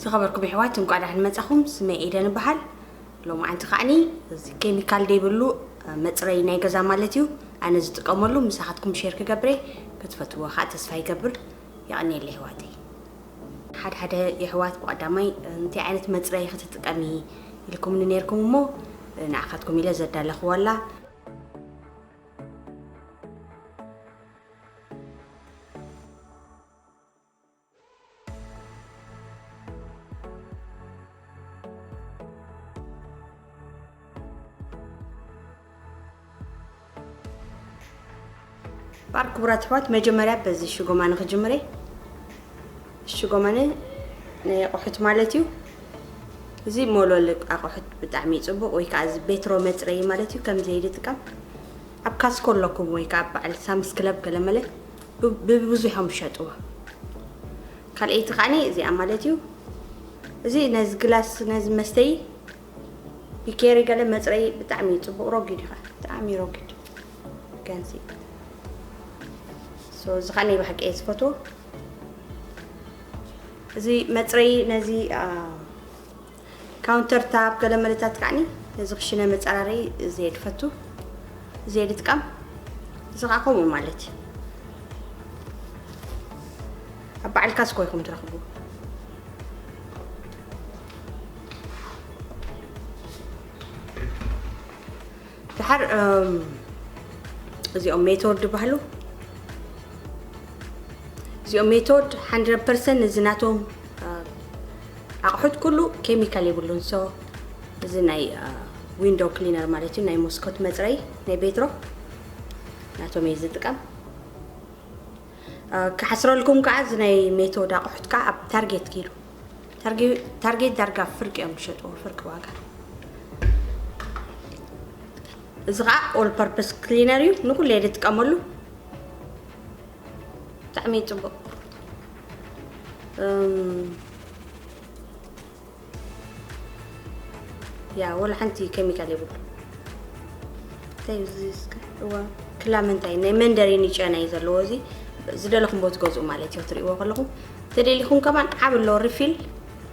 ዝኸበርኩም ኣሕዋት፣ እንቋዕ ደሓን መጻኹም። ስመይ ኤደን እበሃል። ሎማዓንቲ ከዓኒ እዚ ኬሚካል ዘይብሉ፣ እ፣ መጽረዪ ናይ ገዛ ማለት እዩ። ኣነ ዝጥቀመሉ ምሳኻትኩም ሼር ክገብር እየ። ክትፈትዎ ኸዓ ተስፋ ይገብር። የቐንየለይ ኣሕዋተይ። ሓደ ሓደ የሕዋት ብቐዳማይ እንታይ ዓይነት መጽረዪ ክትጥቀሚ ኢልኩምኒ ነይርኩም እሞ፣ ንዓኻትኩም ኢለ ዘዳለኽዋ ኣላ። እምበኣር ክቡራት ኣሕዋት፣ መጀመርያ በዚ ሽጎማነ ክጅምር እየ። ሽጎማነ ናይ ኣቑሑት ማለት እዩ። እዚ ሞሎል ኣቑሑት ብጣዕሚ እዩ ጽቡቕ፣ ወይ ከዓ እዚ ቤትሮ መጽረዪ ማለት እዩ። ከምዚ ኢለ ይጥቀም። ኣብ ካስኮ ኣለኩም ወይ ከዓ በዓል ሳምስ ክለብ ገለመለ ብ-፣ ብብዙሕ እዮም ዝሸጥዎ። ካልኣይቲ ከዓኒ እዚኣ ማለት እዩ። እዚ ነዚ ግላስ፣ ነዚ መስተዪ ቢኬሪ ገለ መጽረዪ ብጣዕሚ እዩ ጽቡቕ፣ ረጒድ እዩ ኸዓ፣ ብጣዕሚ ረጒድ ገንሲ። ሶ፣ እዚ ኸዓ ናይ ብሓቂ እየ ዝፈትዎ። እዚ መጽረዪ ነዚ፣ አ፣ ካውንተር ታፕ ገለ መለታት ከዓኒ ነዚ ክሽነ መጸራረዪ እዚ እየ ዝፈቱ፣ እዚ እየ ዝጥቀም። እዚ ኸዓ ከምኡ ማለት እዩ። ኣብ በዓል ካስኮ ኢኹም ትረኽቡ። ድሓር፣ እም፣ እዚኦም ሜቶድ ዝበሃሉ፣ እዚኦም ሜቶድ ሃንድረድ ፐርሰንት እዚ ናቶም፣ እ፣ ኣቑሑት ኩሉ ኬሚካል የብሉን። ሶ፣ እዚ ናይ፣ እ፣ ዊንዶው ክሊነር ማለት እዩ፣ ናይ መስኮት መጽረዪ ናይ ቤትሮ ናቶም እየ ዝጥቀም። እ፣ ክሓስረልኩም ከዓ እዚ ናይ ሜቶድ ኣቑሑት ከዓ ኣብ ታርጌት ኪዱ። ታርጌ-፣ ታርጌት ዳርጋ ፍርቂ እዮም ዝሸጥዎ፣ ፍርቂ ዋጋ። እዚ ከዓ ኦል ፐርፐስ ክሊነር እዩ፣ ንኩሉ እየ ዝጥቀመሉ። ብጣዕሚ እዩ ጽቡቕ። እም፣ ያ፣ ወላ ሓንቲ ኬሚካል የብሉ። እንታይ እዩ እዚ እስከ? እዋ፣ ክላ ምንታይ? ናይ መንደሪን ጨና እዩ ዘለዎ። እዚ ዝደለኹም ቦታ ትገዝኡ ማለት እዩ፣ ትርእይዎ ከለኹም። ተደሊኹም ከማን ዓብ ኣሎ ሪፊል፣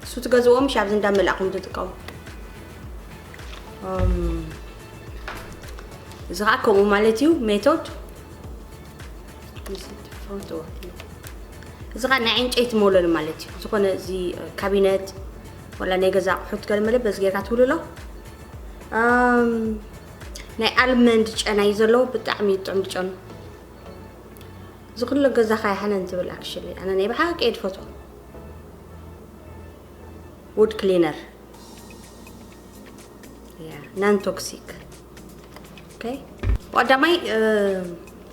እሱ ትገዝእዎ፣ ምሽ ኣብዚ እንዳመላእኹም ትጥቀሙ። እም፣ እዚ ከዓ ከምኡ ማለት እዩ፣ ሜቶድ። እዚ ከዓ ናይ ዕንጨይቲ መውለሊ ማለት እዩ። ዝኾነ እዚ ካቢነት ዋላ ናይ ገዛ ኣቑሑት ገለ መለ በዚ ጌርካ ትውልሎ። ኣም፣ ናይ ኣልመንድ ጨና እዩ ዘለዎ፣ ብጣዕሚ እዩ ጥዑም ጨኑ። እዚ ኩሉ ገዛኻ ይሓነን ትብል ኣክሽሊ። ኣነ ናይ ብሓቂ እየ ዝፈትዎ። ውድ ክሊነር። ያ፣ ናን ቶክሲክ። ኦኬ። ቀዳማይ፣ እ፣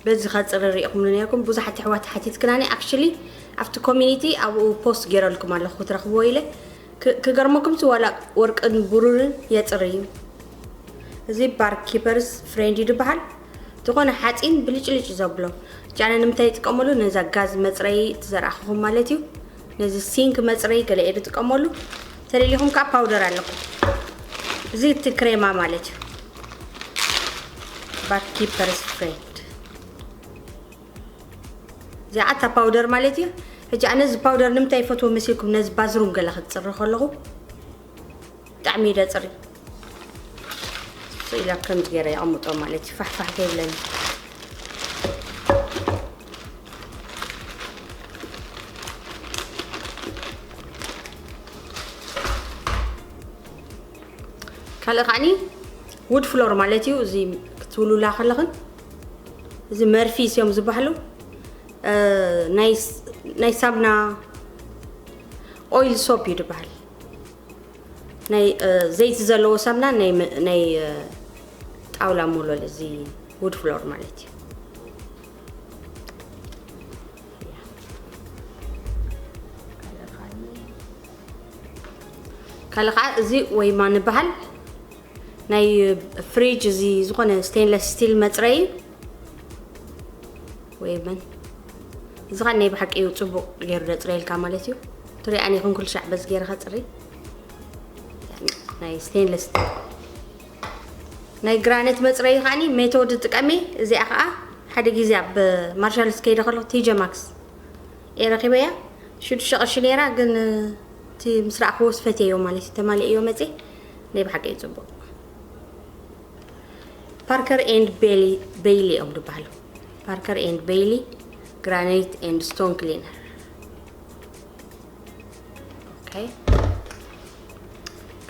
በዚ ኸጽሪ ርኢኹም ነይርኩም። ብዙሓት ኣሕዋት ሓቲትክናኒ። ኣክሽሊ ኣብቲ ኮሚኒቲ ኣብኡ ፖስት ገይረልኩም ኣለኹ ክትረኽብዎ ኢለ። ክ-፣ ክገርመኩም ሲ ዋላ ወርቅን ብሩርን የጽሪ እዩ። እዚ ባር ኪፐርስ ፍሬንድ እዩ ዝበሃል። ዝኾነ ሓጺን ብልጭልጭ ዘብሎ። ጃነ ንምንታይ ይጥቀመሉ? ነዛ ጋዝ መጽረዪ ትዘርኣኹኹም ማለት እዩ። ነዚ ሲንክ መጽረዪ ገለ እየ ዝጥቀመሉ። ተደሊኹም ከዓ ፓውደር ኣለኩም። እዚ እቲ ክሬማ ማለት እዩ። ባር ኪፐርስ ፍሬንድ። እዚኣ እታ ፓውደር ማለት እዩ። ሕጂ ኣነ እዚ ፓውደር ንምንታይ ይፈትዎ መሲልኩም? ነዚ ባዝሩም ገለ ክትጽሪ ከለኹ ብጣዕሚ እዩ ደጽሪ። ስኢላ ከምዚ ገይረ የቐምጦ ማለት እዩ። ፋሕፋሕ ከይብለኒ። ካልእ ከዓኒ ውድ ፍሎር ማለት እዩ። እዚ ክትውልውላ ከለኽን እዚ መርፊስ እዮም ዝበሃሉ። እ፣ ናይ ስ-፣ ናይ ሳምና ኦይል ሶፕ እዩ ዝበሃል። ናይ፣ እ፣ ዘይቲ ዘለዎ ሳምና ናይ መ-፣ ናይ፣ እ፣ ጣውላ ሞሎል፣ እዚ ውድ ፍሎር ማለት እዩ። ካልእ ከዓ እዚ ወይማ ንበሃል። ናይ ፍሪጅ እዚ ዝኾነ ስቴንለስ ስቲል መፅረይ ወይ መን እዚ ኸዓ ናይ ብሓቂ እዩ ፅቡቕ ገይሩ ዘፅረየልካ ማለት እዩ። ትሪኣኒ ይኹን ኩሉ ሻዕ በዚ ገይረ ከፅሪ ናይ ስቴንለስ ስቲል ናይ ግራነት መፅረይ ኸዓኒ ሜቶድ ጥቀሚ። እዚኣ ኸዓ ሓደ ግዜ ኣብ ማርሻል ስከይደ ከለኹ ቲጀ ማክስ እየ ረኺበያ። ሽዱሽተ ቅርሺ ነይራ ግን እቲ ምስ ረኣኽዎ ስፈትየዮ ማለት እዩ። ተማሊእዮ መፅየ ናይ ብሓቂ እዩ ፅቡቕ። ፓርከር ኤንድ ቤሊ ቤይሊ እዮም ዝበሃሉ። ፓርከር ኤንድ ቤይሊ ግራናይት ኤንድ ስቶን ክሊነር። ኦኬ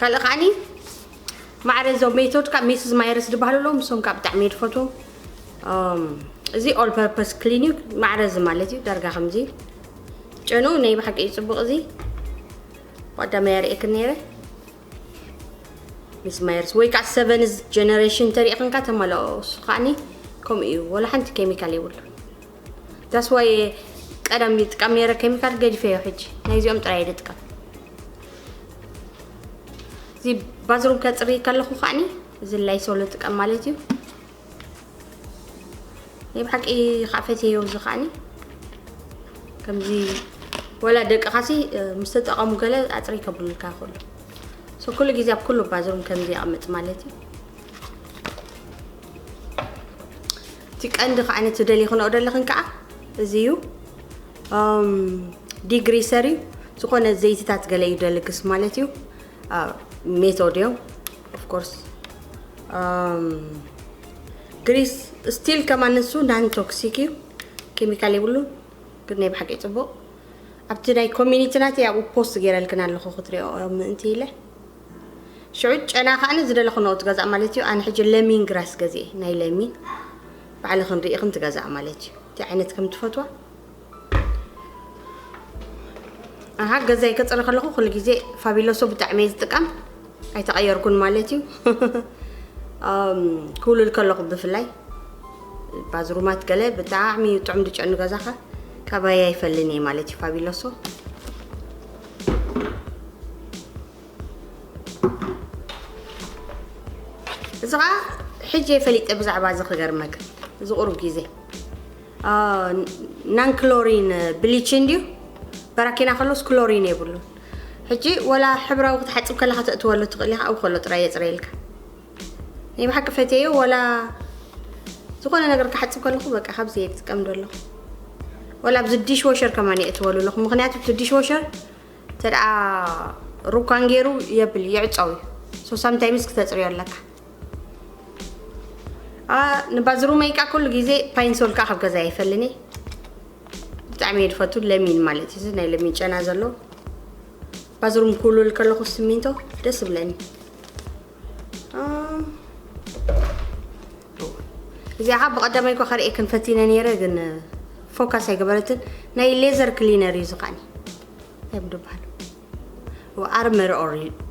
ካልእ ከዓኒ ማዕረ እዞም ሜቶድ ካብ ሚስስ ማየርስ ዝበሃሉ ኣለዉ። ምስኦም ካብ ብጣዕሚ እየ ዝፈትዎም። እም፣ እዚ ኦል ፐርፐስ ክሊን እዩ። ማዕረ እዚ ማለት እዩ ዳርጋ ከምዚ ጨኑ ናይ ብሓቂ እዩ ፅቡቕ። እዚ ብቐዳማይ ኣርእየክን ነይረ። ሚስ ማየርስ ወይ ከዓ ሰቨንዝ ጀነሬሽን ተሪእኽንካ ተመልኦ። እሱ ከዓኒ ከምኡ እዩ፣ ወላ ሓንቲ ኬሚካል የብሉ። ዳስ ዋይ ቀደም ይጥቀም ነይረ ኬሚካል ገዲፈዮ። ሕጂ ናይዚኦም ጥራይ እየ ዝጥቀም። እዚ ባዝሩም ከፅሪ ከለኹ ከዓኒ እዚ ላይሶል እጥቀም ማለት እዩ። ናይ ብሓቂ ከዓ ፈትየዮ። እዚ ከዓኒ ከምዚ ወላ ደቅኻሲ ምስ ተጠቐሙ ገለ ኣፅሪ ከብሉልካ ይኽእሉ። ሶ ኩሉ ግዜ ኣብ ኩሉ ባዝሩም ከምዚ የቐምጥ ማለት እዩ። እቲ ቀንዲ ከዓኒ ትደልዩ ክንኦ ደለኽን ከዓ እዚ እዩ። ዲግሪሰር እዩ። ዝኾነ ዘይትታት ገለ እዩ ደልግስ ማለት እዩ። ሜቶድ እዮም ኦፍኮርስ። ግሪስ ስቲል ከማን ንሱ ናን ቶክሲክ እዩ፣ ኬሚካል የብሉን። ግን ናይ ብሓቂ ጽቡቕ ኣብቲ ናይ ኮሚኒቲ ናተይ ኣብኡ ፖስት ገይረልክን ኣለኹ ክትሪኦ ምእንቲ ኢለ። ሽዑ ጨና ከዓኒ ዝደለኹ ንኡ ትገዛእ ማለት እዩ። ኣነ ሕጂ ለሚን ግራስ ገዚኤ ናይ ለሚን ባዕልኽን ርኢኽን ትገዛእ ማለት እዩ። እቲ ዓይነት ከም ትፈትዋ ኣሃ ገዛይ ከፅሪ ከለኹ ኩሉ ግዜ ፋቢሎሶ ብጣዕሚ እየ ዝጥቀም። ኣይተቐየርኩን ማለት እዩ። ክውልል ከለኹ ብፍላይ ባዝሩማት ገለ ብጣዕሚ ጥዑም ድጨኑ ገዛኻ ካባይ ኣይፈልን እየ ማለት እዩ ፋቢሎሶ። እዚ ኸዓ ሕጂ ፈሊጠ ብዛዕባ እዚ ክገርመክ እዚ ቁሩብ ግዜ ናን ክሎሪን ብሊች እንድዩ በራኪና ከሎስ ክሎሪን የብሉን። ሕጂ ወላ ሕብራዊ ክትሓፅብ ከለካ ተእትወሉ ትኽእል ኢካ ኣብኡ ከሎ ጥራይ የፅረየልካ። ናይ ብሓቂ ፈትየዮ። ወላ ዝኾነ ነገር ክሓፅብ ከለኹ በቃ ካብዚ እየ ዝጥቀም ዘለኹ። ወላ ኣብዚ ዲሽ ዎሸር ከማን የእትወሉ ኣለኹ ምክንያቱ እቲ ዲሽ ዎሸር ተደኣ ሩካን ገይሩ የብል ይዕፀው እዩ። ሶ ሳምታይምስ ክተፅርዮ ኣለካ። ንባዝሩመይ ከዓ ኩሉ ግዜ ፓይንሶል ከዓ ካብ ገዛ ይፈልኒ። ብጣዕሚ እየ ዝፈቱ ለሚን ማለት እዩ ናይ ለሚን ጨና ዘሎ ባዝሩም ኩሉል ከለኹ ስሚንቶ ደስ ብለኒ። እዚኣ ከዓ ብቐዳማይ እኳ ከርእየክን ፈቲነ ነይረ ግን ፎካስ ኣይገበረትን። ናይ ሌዘር ክሊነር እዩ ዝኻኒ። እዮም ዝበሃሉ ኣርመር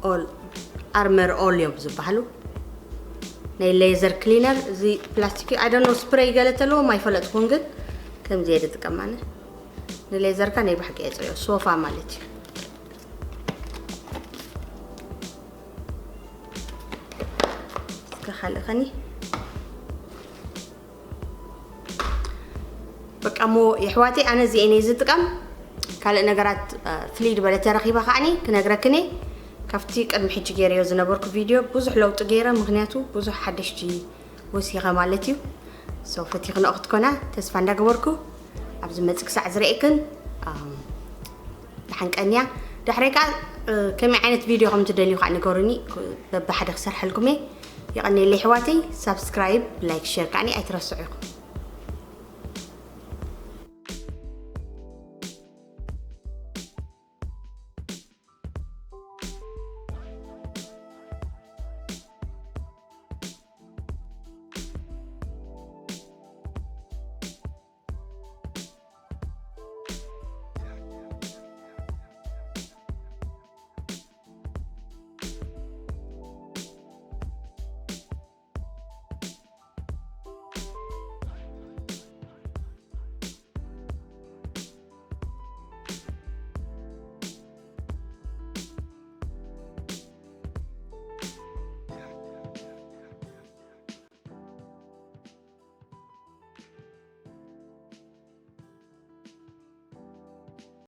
ኦል ኣርመር ኦል እዮም ዝበሃሉ። ናይ ሌዘር ክሊነር እዚ ፕላስቲክ ኣደኖ ስፕሬይ ገለ ተለዎም ኣይፈለጥኩን ግን ከምዚ እየ ዝጥቀማነ። ንሌዘርካ ናይ ባሕቂ የፅርዮ ሶፋ ማለት እዩ። እስከ ካልእ ኸኒ በቃ እሞ የሕዋተይ ኣነ እዚኤን እየ ዝጥቀም። ካልእ ነገራት ፍልይ ዝበለ ተረኺበ ከዓኒ ክነግረክን እየ። ካብቲ ቅድሚ ሕጂ ገይረዮ ዝነበርኩ ቪድዮ ብዙሕ ለውጢ ገይረ ምክንያቱ ብዙሕ ሓደሽቲ ወሲኸ ማለት እዩ። ሶ ፈቲኽንኦ ክትኮና ተስፋ እንዳገበርኩ ኣብዚ መፅእ ክሳዕ ዝርእየክን ድሓንቀንያ። ዳሕረይ ከዓ ከመይ ዓይነት ቪድዮ ከም ትደልዩ ከዓ ንገሩኒ። በብሓደ ክሰርሐልኩም እየ። የቐንየለይ ኣሕዋተይ። ሳብስክራይብ ላይክ ሼር ከዓኒ ኣይትረስዑ ኢኹም።